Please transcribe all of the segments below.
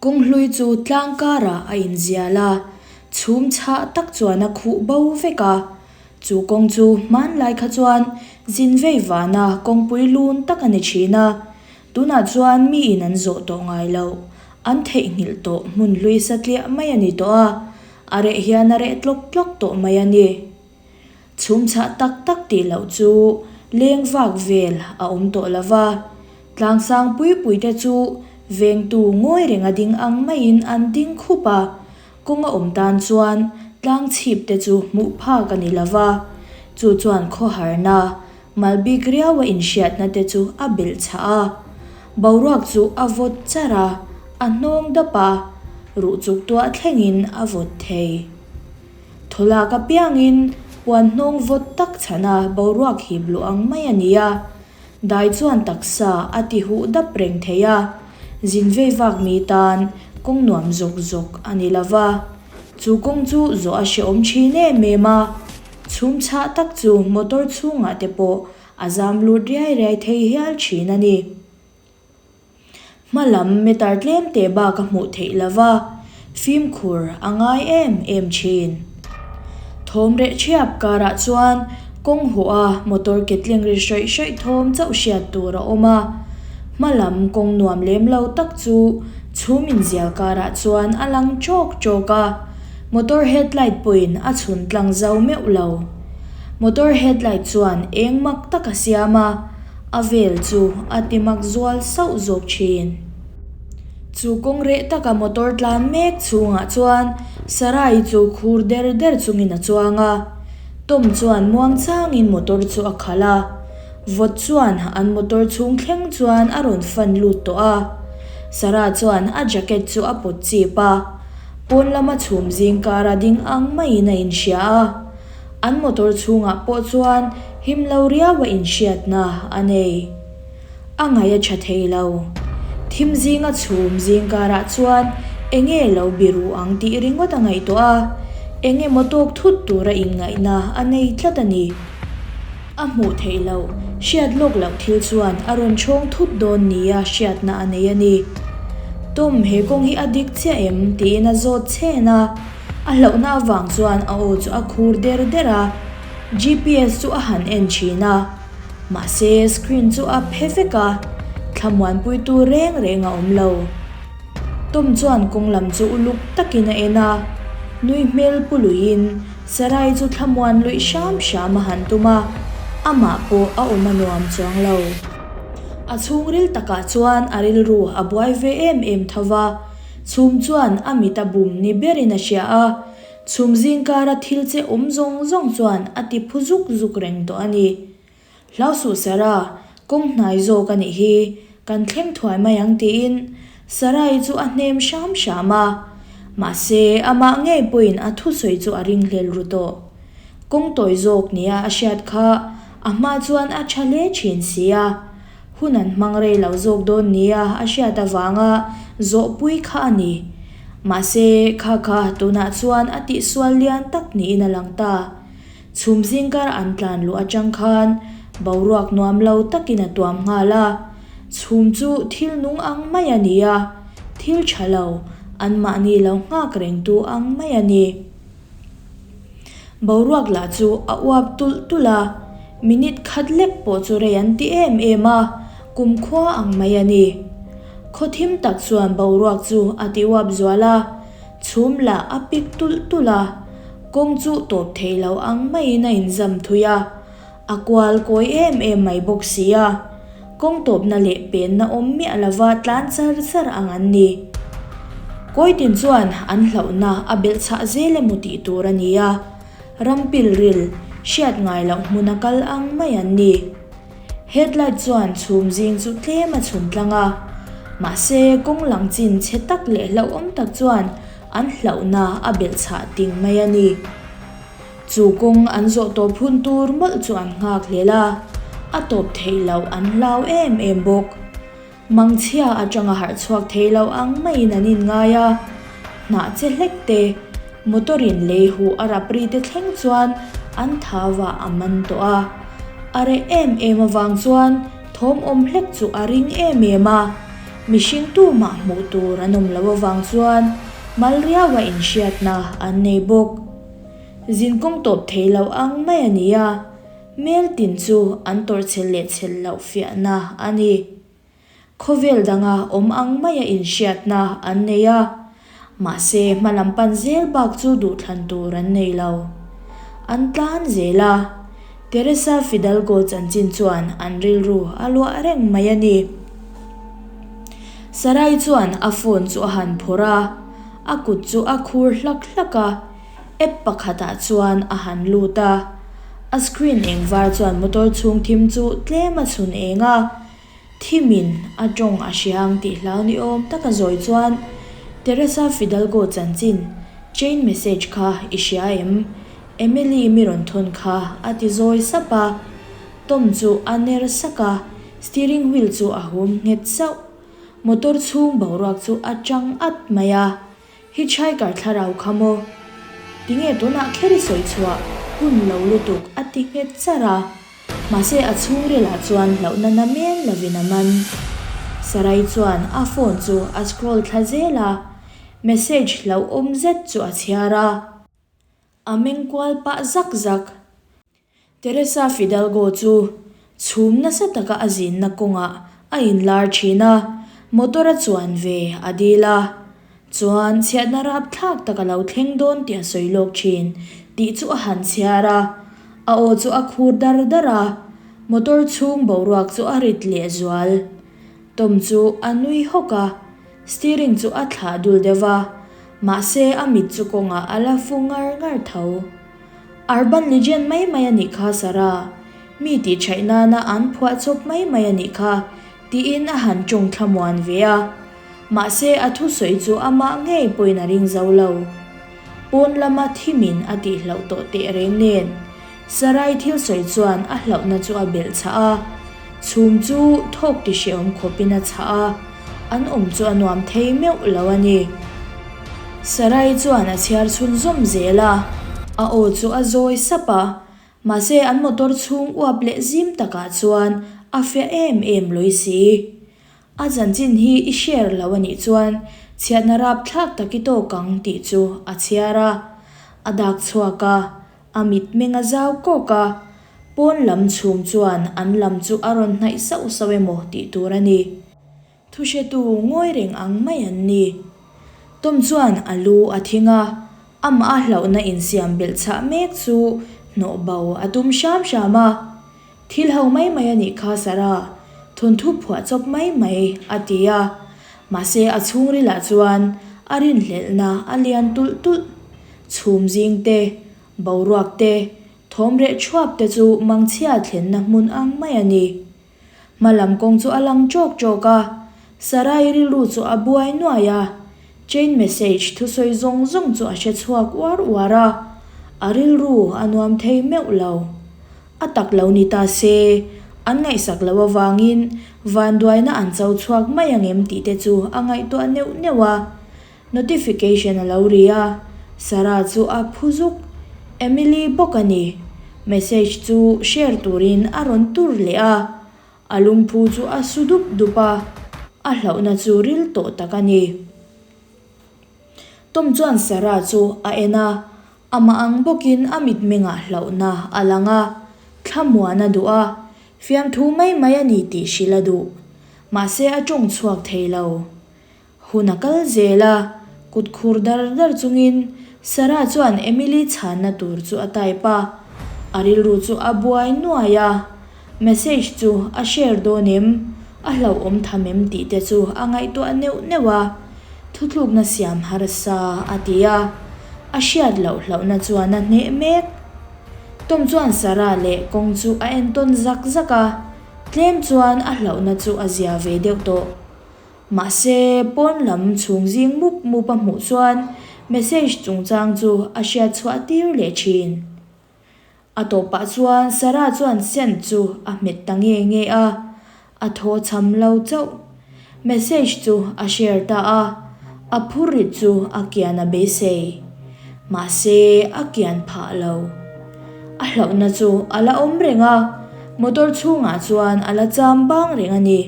Kawng hlui chu tlang karah a inzial a, chhum chhah tak chuan a khuh bo vek a. Chu kawng chu hmanlai kha chuan zin vei vana kawngpui lun tak a ni thin a, tunah chuan miin an zawh tawh ngai loh, an theihnghilh tawh hmun hlui satliah mai a ni tawh a, a reh hian a reh tlawk tlawk tawh mai a ni. Chhum chhah tak tak tih loh chu leng vak vel a awm tawh lo va, tlang sang pui pui te chu vengtu ngawi renga ding ang maiin an ding khup a, kawng a awm tan chuan tlang chhip te chu hmuh phak a ni lo va, chu chuan khawharna mal bik riau a inhriatna te chu a belh chhah a, boruak chu a vawt char a, a hnawng dap a, ruh chuk tuah thlengin a vawt thei. Thawlak apiangin puan hnawng vawt tak chhana boruak hip luh ang mai a ni a, dai chuan taksa a ti huh dap reng thei a, zin vei vak mi tan kawng nuam zawk zawk a ni lo va, chu kawng chu zawh a hrehawm thin em em a, chhum chhah tak chu motor chhungah te pawh a zam lut riai riai thei hial thin a ni. Hma lam meter tlem teh bak a hmuh theih lo va, fimkhur a ngai em em thin. Thawm reh thiap karah chuan kawng huh a motor ke tling ri hrawih hrawih thawm chauh hriat tur a awm a. Hma lam kawng nuam lem lo tak chu chhum inzial karah chuan a lang tawk tawk a, motor headlight pawhin a chhun tlang zo meuh lo. Motor headlight chuan eng mak tak a siam a. A vel chu a ti mak zual sauh zawk thin. Chu kawng reh taka motor tlan mek chhungah chuan Sarai chu khur der der chungin a chuang a. Tom chuan muang changin motor chu a khalh a. Vawt chuan an motor chhung thleng chuan a rawn fan lut tawh a. Sarah chuan a jacket chu a pawt chip a. Pawn lama chhum zing kara ding ang maiin a inhria a. An motor chhungah pawh chuan him lo riau a inhriatna a nei. A ngaih a tha thei lo. Thim zinga chhum zing karah chuan enge lo biru ang tih ringawt a ngaihtuah a, eng emaw tawk thut tura inngaihna a nei tlat a ni. A hmuh theih loh, hriat lawk loh thil chuan a rawn chhawng thut dawn nia hriatna a nei a ni. Tom, he kawng hi a dik chiah em? tiin a zawt chhen a. A hlauhna avang chuan a aw chu a khur der der a, GPS chu a han en thin a, mahse screen chu a phe vek a, thlamuanpuitu reng reng a awm lo. Tom chuan kawng lam chu uluk takin a en a, nui hmel pu luiin Sarai chu thlamuan luih hram hram a han tum a, amah pawh a awm a nuam chuang lo. A chhungril takah chuan a rilru a buai ve em em tho va, Chhum chuan a mit a bum ni berin a hria a, chhum zingkara thil che awm zawng zawng chuan a ti phu zuk zuk reng tawh a ni. Hlau suh Sarah, kawng hnai zawk a nih hi, kan thleng thuai mai ang tiin Sarai chu a hnem hram hram a, mahse amah ngei pawhin a thusawi chu a ringhlel ru tawh. Kawng tawi zawk nia a hriat kha a hma chuan a tha hle thin si a, Hun an hmang rei lo zawk dawn nia a hriat avanga zawhpui kha a ni. Mahse, kha kha tunah chuan a tihsual lian tak niin a lang ta. Chhum zingkar an tlan luh atang khan boruak nuam lo takin a tuam nghal a. Chhum chu thil nung ang mai a ni a, thil tha lo, anmahni lo nghak rengtu ang mai a ni. Boruak lah chu a uap tulh tulh a, minute khat lek pawh chu rei an ti em em a, kumkhua ang mai a ni. Khaw thim tak chuan boruak chu a ti uap zual a, chhum lah a pik tulh tulh a, kawng chu tawp thei lo ang maiin a inzam thui a, A kual kawi em em mai bawk si a, kawng tawpna leh penna awm miah lova tlan char char ang an ni. Kawitin chuan an hlauhna a belh chhah zel emaw tih tur a ni a, ram pilril, hriat ngai loh hmuna kal ang mai an ni. Headlight chuan chhum zing chu tlem a chhun tlang a, mahse kawng lang chin chhe tak leh hlauhawm tak chuan an hlauhna a belh chhah ting mai a ni. Chu kawng an zawh tawp hun tur mawlh chu an nghak hlel a, a tawp theih loh an hlau em em bawk. Mangchhia atanga harh chhuak thei lo ang maiin an inngai a, hnah che hlek te, motor in lei huh a rap ri te thleng chuan an thau ah a man tawh a. A reh em em avang chuan thawm awm hlek chu a ring em em a. Mihring tumah hmuh tur an awm loh avang chuan mal riaua inhriatna an nei bawk. Zinkawng tawp thei lo ang mai a ni a, mel tin chu an tawrhchhel leh chhel loh fiahna a ni. Khawvel danga awm ang maia inhriatna an nei a, mahse hmalam pan zel bak chu duhthlan tur an nei lo. An tlan zel a, Teresa Fidalgo chanchin chuan an rilru a luah reng mai a ni. Sarai chuan a phone chu a han phawrh a, a kut chu a khur hlak hlak a, app pakhatah chuan a han lut a. A screen eng var chuan motor chhung thim chu tlem a chhun eng a. Thimin a tawng a hriang tih hlau ni awm tak a zawi chuan Teresa Fidalgo chanchin chain message kha i hria em? Emily mi rawn thawn kha a ti zawi sap a. Tom chu a ner sak a, steering wheel chu a hum nghet sauh. Motor chhung boruak chu a chang at mai a. Hitchhiker thlarau kha maw? Tinge tunah kher i sawi chhuah hun lo lutuk a ti nghet char a. Mahse a chhungrilah chuan hlauhna na men lovin a man. Sarai chuan a phone chu a scroll thla zel a, message hlauhawm zet chu a chhiar a. A meng kual pah zak zak. Teresa Fidalgo chu chhum nasa taka a zinna kawngah a inlar thin a, motor a chuan ve a dil a. Chuan chhiatna rapthlak tak a lo thleng dawn tih a sawi lawk thin tih chu a han chhiar a, a aw chu a khur dar dar a, motor chhung boruak chu a rit leh zual. Tom chu a nui hawk a, steering chu a thlah dul deuh va, mahse a mit chu kawngah a la fu ngar ngar tho. Urban legend mai mai a nih kha Sarah, mi tih thaih nana an phuah chawp mai mai a nih kha, tiin a han tawng thlamuan ve a. Mahse a thusawi chu amah ngei pawhin a ring zo lo. Pawn lama thimin a tih hlauh tawh teh reng nen, Sarai thil sawi chuan a hlauhna chu a belh chah a. Chhum chu thawk ti hrehawm khawpin a chhah a, an awm chu a nuam thei meuh lo a ni. Sarai chuan a chhiar chhunzawm zel a, a aw chu a zawi sap a, mahse an motor chhung uap leh zim takah chuan a fiah em em lawi si. A chanchin hi i share lo a nih chuan chhiatna rapthlak tak i tawk ang tih chu a chhiar a, a dak chhuak a, a mitmeng a zau kawk a, pawn lam chhum chuan an lam chu a rawn hnaih sauh sauh emaw tih tur a ni. Thuhretu ngawi reng ang mai an ni. Tom chuan a lu a thing a, amah a hlauhna insiam belh chhah mek chu hnawh bo a tum hram hram a. Thil ho mai mai a nih kha Sarah, thawnthu phuah chawp mai mai, a ti a. Mahse a chhungrilah chuan a rinhlelhna a lian tulh tulh. Chhum zing te, boruak te, thawm reh thuap te chu mangchhia thlenna hmun ang mai a ni. Hma lam kawng chu a lang ṭawk ṭawk a, Sarai rilru chu a buai nuai a, chain message thusawi zawng zawng chu a hre chhuak uar uar a, a rilru a nuam thei meuh lo. A tak lo ni ta se, an ngaihsak loh avangin vanduaina an cho chhuak mai ang em tih te chu a ngaihtuah neuh neuh a. Notification a lo ri a, Sarah chu a phu zuk. Emily bawk a ni. Message chu share turin a rawn tur leh a. A lungphu chu a su dup dup a, a hlauhna chu ril tawh tak a ni. Tom chuan Sarah chu a en a, amah ang bawkin a mitmengah hlauhna a lang a, thlamuan a duh a, fiamthu mai mai a ni tih hrilh a duh. Mahse a tawng chhuak thei lo. Hun a kal zel a, kut khur dar dar chungin Sarah chuan Emily chhanna tur chu a type a, a rilru chu a buai nuai a, message chu a share dawn em, a hlauhawm tham em tih te chu a ngaihtuah neuh neuh a, thuthlukna siam harsa a ti a, a hriat loh hlauhna chuan a hneh mek. Tom chuan Sarah leh kawng chu a entawn zak zak a, tlem chuan a hlauhna chu a zia ve deuh tawh. Mahse, pawn lam chhung zing mup mup a hmuh chuan message chungchang chu a hriat chhuah tir leh thin. A tawpah chuan Sarah chuan send chu a hmet ta nge nge a, a thaw cham lo chauh. Message chu a share ta a, a phurrit chu a kian a beisei. Mahse, a kian phah lo. A hlauhna chu a la awm reng a, motor chhungah chuan a la cham bang reng a ni.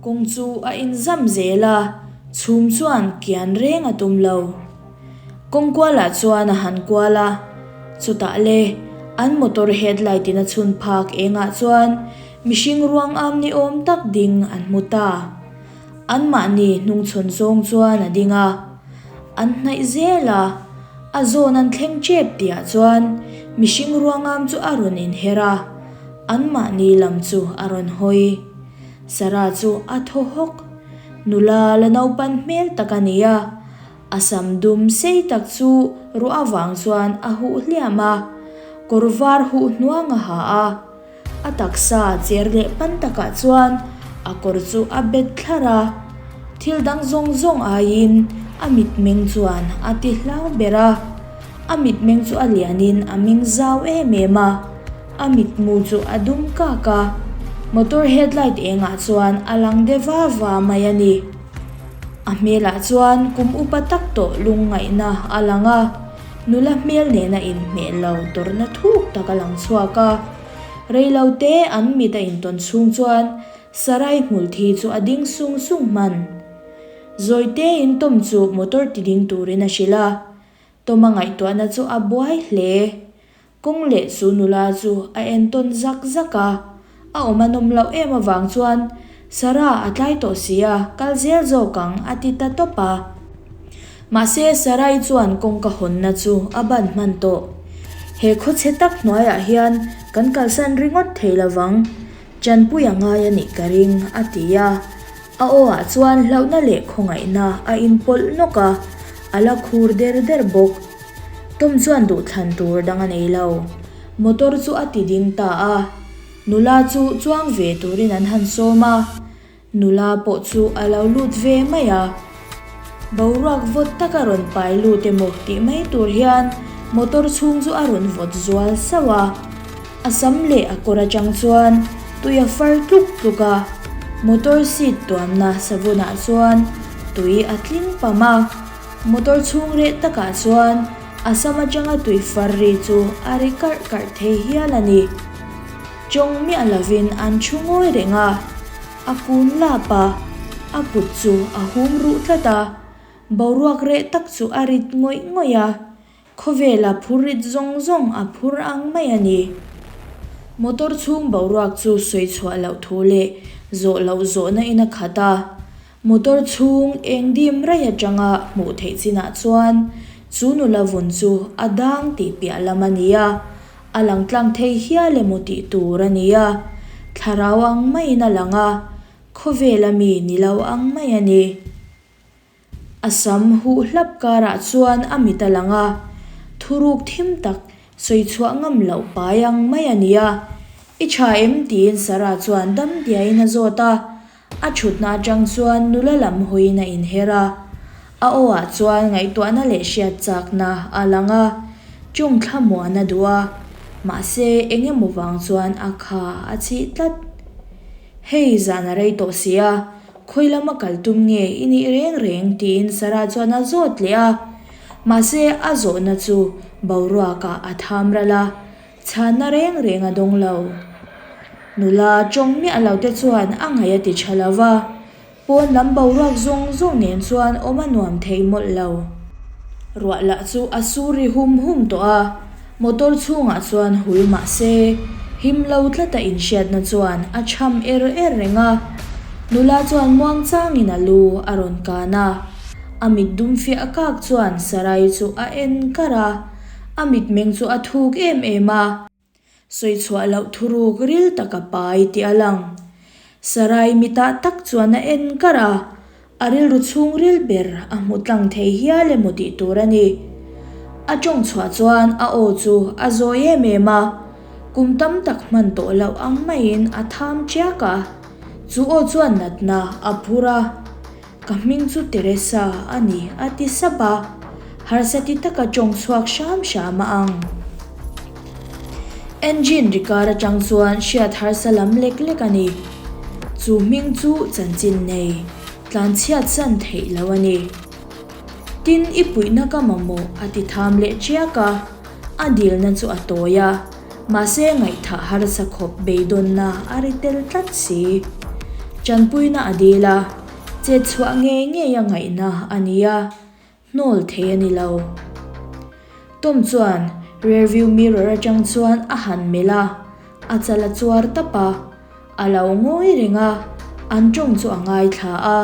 Kawng chu a inzam zel a, chhum chuan kian reng a tum lo. Kawng kualah chuan a han kual a, chutah le an motor headlight in a chhun phak engah chuan mihring ruang am ni awm tak ding an hmu ta. Anmahni hnungchhawn zawng chuan a ding a, an hnaih zel a, a zawn an thleng tep tihah chuan mihring ruangam chu a rawn inher a, anmahni lam chu a rawn hawi. Sarah chu a thaw hawk. Nula la naupan hmel tak a ni a, a sam dum sei tak chu ruah avang chuan a huh hliam a, kawr var huh hnuang a ha a. A taksa cher leh pan takah chuan a kawr chu a bet thlar a, thil dang zawng zawng aiin a mitmeng chuan a ti hlau ber a. A mitmeng chu a lianin a meng zau em em a, a mitmu chu a dum kak a, motor headlight engah chuan a lang de va va mai a ni. A hmelah chuan kum upa tak tawh lungngaihna a lang a. Nula hmel nena inhmeh lo tawrhna thuk tak a lang chhuak a. Reilo te an mit a intawn chhung chuan Sarai hmulthi chu a ding sung sung hman. Zawitein Tom chu motor ti ding turin a hrilh a. Tom-a ngaihtuahna chu a buai hle. Kawng leh chu nula chu a entawn zak zak a. A awm a nawm loh em avang chuan Sarah a tlai tawh si a, kal zel zawk ang a ti ta tawp a. Mahse Sarai chuan kawngka hawnna chu a ban hman tawh. He khawchhe tak hnuaiah hian kan kalsan ringawt thei lovang, chanpui a ngai a nih ka ring a ti a. A aw ah chuan hlauhna leh khawngaihna a inpawlh nawk a, a la khur der der bawk. Tom chuan duhthlan tur dang a nei lo. Motor chu a ti ding ta a, nula chu chuang ve turin an han sawm a, nula pawh chu a lo lut ve mai a. Boruak vawt tak a rawn pai lut emaw tih mai tur hian motor chhung chu a rawn vawt zual sauh a. A sam leh a kawr atang chuan tui a far tluk tluk a, motor seat tuamna savunah chuan tui a tling pam a. Motor chhung reh takah chuan a sam atanga tui far ri chu a ri karh karh thei hial a ni. Tawng miah lovin an thu ngawi reng a, a kun lap a, a kut chu a hum ruh tlat a, boruak reh tak chu a rit ngawih ngawih a, Khawvela phur rit zawng zawng a phur ang mai a ni. Motor chhung boruak chu sawi chhuah loh thu leh zawh loh zawhna in a khat a. Motor chhung eng dim raih atanga hmuh theih chinah chuan chu nula vun chu a dang tih piah lam a ni a, a lang tlang thei hial emaw tih tur a ni a, thlarau ang maiin a lang a, khawvela mi ni lo ang mai a ni. A sam huh hlap karah chuan a mit a lang a, thuruk thim tak sawi chhuah ngam loh pai ang mai a ni a. I tha em? tiin Sarah chuan dam diaiin a zawt a. A thutna atang chuan nula lam hawiin a inher a. A aw ah chuan ngaihtuahna leh hriat chakna a lang a, chung thlamuan a duh a, mahse eng emaw vang chuan a kha a chih tlat. Hei zan a rei tawh si a, Khawi lama kal tum nge i nih reng reng? tiin Sarah chuan a zawt leh a. Mahse, a zawhna chu boruakah a tham ral a, chhanna reng reng a dawng lo. Nula tawng miah lo te chuan a ngaih a ti tha lo va, pawn lam boruak zawng zawng nen chuan awm a nuam thei mawlh lo. Ruah lah chu a sur ri hum hum tawh a, motor chhungah chuan hul mah se, him lo tlata inhriatna chuan a cham er er reng a. Nula chuan muangchangin a lu a rawn kan a, a mit dum fiah kak chuan Sarai chu a en kar a, a mitmeng chu a thuk em em a. Sawi chhuah loh thuruk ril tak a pai tih a lang. Sarai mitah tak chuan a en kar a, a rilru chhungril ber a hmu tlang thei hial emaw tih tur a ni. A tawng chhuah chuan a aw chu a zawi em em a, kum tam tak hman tawh loh ang maiin a tham chiak a, chu aw chuan natna a phur a. Ka hming chu Teresa a ni, a ti sap a. Harsa ti taka tawng chhuak hram hram a ang. Engine ri kar atang chuan hriat harsa lam lek lek a ni. Chu hming chu chanchin nei, tlanchhiat san theih lo a ni. Tin, i puihna ka mamawh, a ti tham leh chiak a. A dilna chu a tawi a. Mahse ngaihthah harsa khawp beidawnna a ri tel tlat si. Ṭanpuina a dil a, chet chhuah ngei ngei a ngaihna a ni a, hnawl thei a ni lo. Tom chuan rearview mirror aṭang chuan a han melh a, a chal a chuar tap a, a lo ngawi reng a, an ṭawng chu a ngaithla a,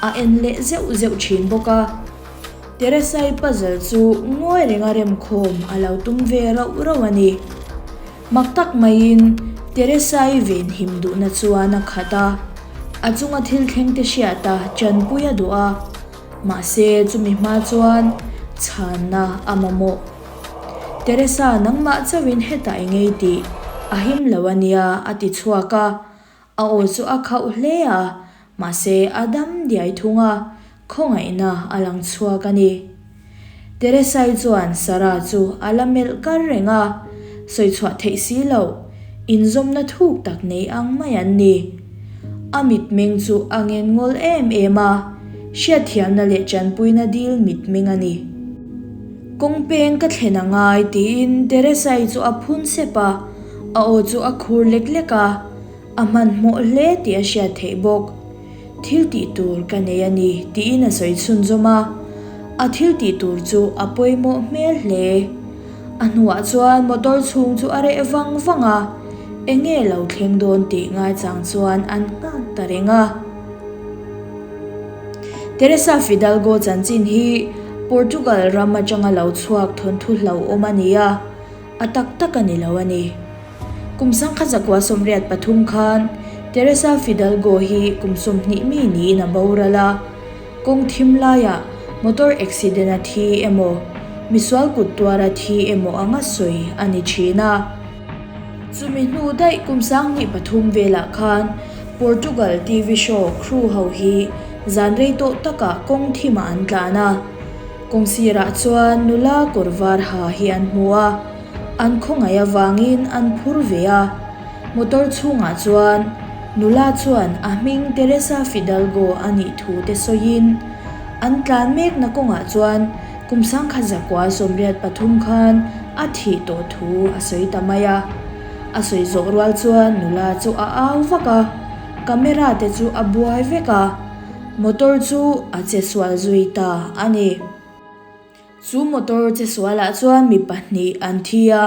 a en leh zeuh zeuh ṭhin bawk a. Teresai puzzle chu ngawi renga remkhawm a lo tum ve rauh rauh a ni. Mak tak maiin Teresa-i venhim duhna chuan a khat a, a chunga thil thleng te hriata chanpui a duh a, mahse chumi hma chuan chhanna a mamawh. Teresa nangmah chauhin hetah i ngei tih a him lo a nia a ti chhuak a, A aw chu a khauh hle a, mahse a dam diai thung a, khawngaihna a lang chhuak a ni. Teresai chuan Sarah chu a la melh kar reng a, sawi chhuah theih si loh, inzawmna thuk tak nei ang mai an ni. A mitmeng chu a ngenngawlh em em a, hriatthiamna leh tanpuina dil mitmeng a ni. Kawng peng ka thlen a ngai tiin Teresai chu a phun sep a, A aw chu a khur lek lek a, a hmanhmawh hle tih a hriat theih bawk. Thil tih tur ka nei a ni tiin a sawi chhunzawm a, a thil tih tur chu a pawimawh hmel hle. A hnuah chuan motor chhung chu a reh vang vang a, eng nge lo thleng dawn tih ngaichang chuan an nghak ta reng a. Teresa Fidalgo chanchin hi Portugal ram atanga lo chhuak thawnthu hlauhawm a ni a. A tak tak a ni lo a ni. Kum sangkhat zakua 83 khan Teresa Fidalgo hi kum 20 mi niin a boral a. Kawng thim laiah motor accident a thi emaw, misual kut tuara thi emaw anga sawi a ni thin a. Chumi hnu daih kum 2003 velah khan Portugal TV show crew ho hi zan rei tawh takah kawng thimah an tlan a. Kawng sirah chuan nula kawr var ha hi an hmu a, an khawngaih avangin an phur ve a. Motor chhungah chuan nula chuan a hming Teresa Fidalgo a nih thu te sawiin an tlan mekna kawngah chuan kum 1983 khan a thih tawh thu a sawi ta mai a. A sawi zawh rual chuan nula chu a au vak a, camera te chu a buai vek a. Motor chu a che sual zui ta a ni. Chu motor che sualah chuan mi pahnih an thi a,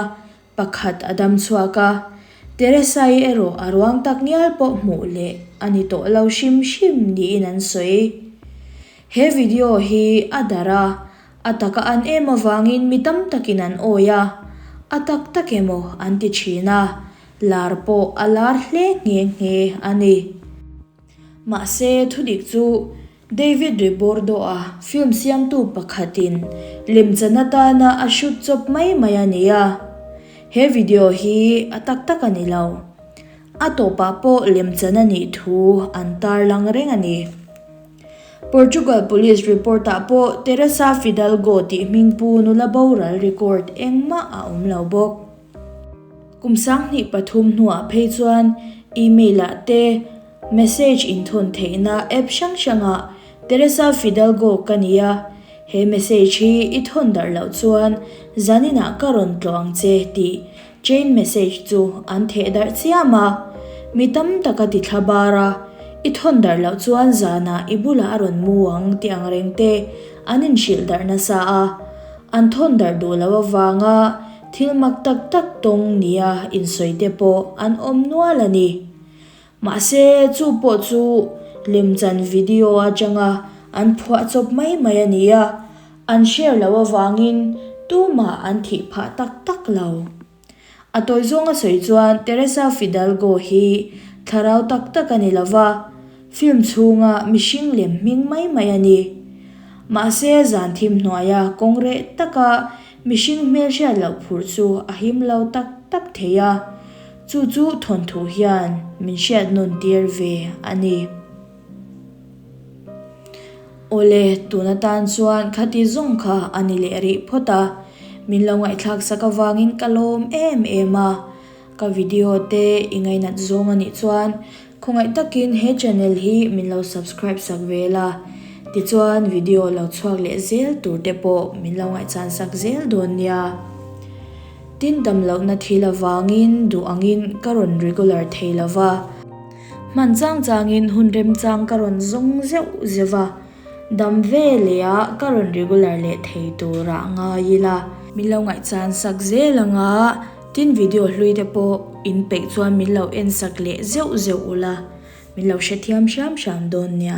pakhat a dam chhuak a. Teresa-i erawh a ruang tak ngial pawh hmuh leh a ni tawh lo hrim hrim niin an sawi. He video hi a darh a, a taka an em avangin mi tam takin an awi a, a tak tak emaw an ti thin a, lar pawh a lar hle nghe nghe a ni. Mahse, thudik chu David Ribordo-a film siamtu pakhatin lemchan atana a shoot chawp mai mai a ni a. He video hi a tak tak a ni lo. A tawpah pawh lemchan a nih thu an tarlang reng a ni. Portugal police report-ah pawh Teresa Fidalgo tih hmingpu nula boral record engmah a awm lo bawk. Kum 2003 hnuah phei chuan email-ah te, message inthawn theihna app hrang hrangah Teresa Fidalgo ka ni a, he message hi i thawn darh loh chuan zaninah ka rawn tlawh ang che tih chain message chu an theh darh chiam a. Mi tam tak a ti thla bar a, i thawn darh loh chuan zanah i bulah a rawn mu ang tih ang reng te an inhrilh darh nasa a, an thawn darh duh loh avanga Thil mak tak tak tawng nia insawi te pawh an awm nual a ni. Mahse, chu pawh chu lemchan video atanga an phuah chawp mai mai a ni a, an share loh avangin tumah an thih phah tak tak lo. A tawi zawnga sawi chuan Teresa Fidalgo hi thlarau tak tak a ni lova, film chhunga mihring lem hming mai mai a ni. Mahse, zan thim hnuaia kawng reh taka Mihring hmelhriat loh phurh chu a him lo tak tak thei a, chu chu thawnthu hian min hriat nawn tir ve a ni. Awle, tun atan chuan khati zawng kha a ni leh rih phawt a, min lo ngaihthlak sak avangin ka lawm em em a. Ka video te i ngainat zawng a nih chuan Khawngaih takin he channel hi min lo subscribe sak ve la, tichuan video lo chhuak leh zel tur te pawh min lo ngaihchan sak zel dawn nia. Tin dam lohna thil avangin duh angin ka rawn regular thei lova. Hman chang changin hun remchang ka rawn zawng zeuh zeuh va, dam ve leh ah ka rawn regular leh thei turah ngai ila. Min lo ngaihchan sak zel anga tin video hlui te pawh in peih chuan min lo en sak leh zeuh zeuh ula, min lo hrethiam hram hram dawn nia.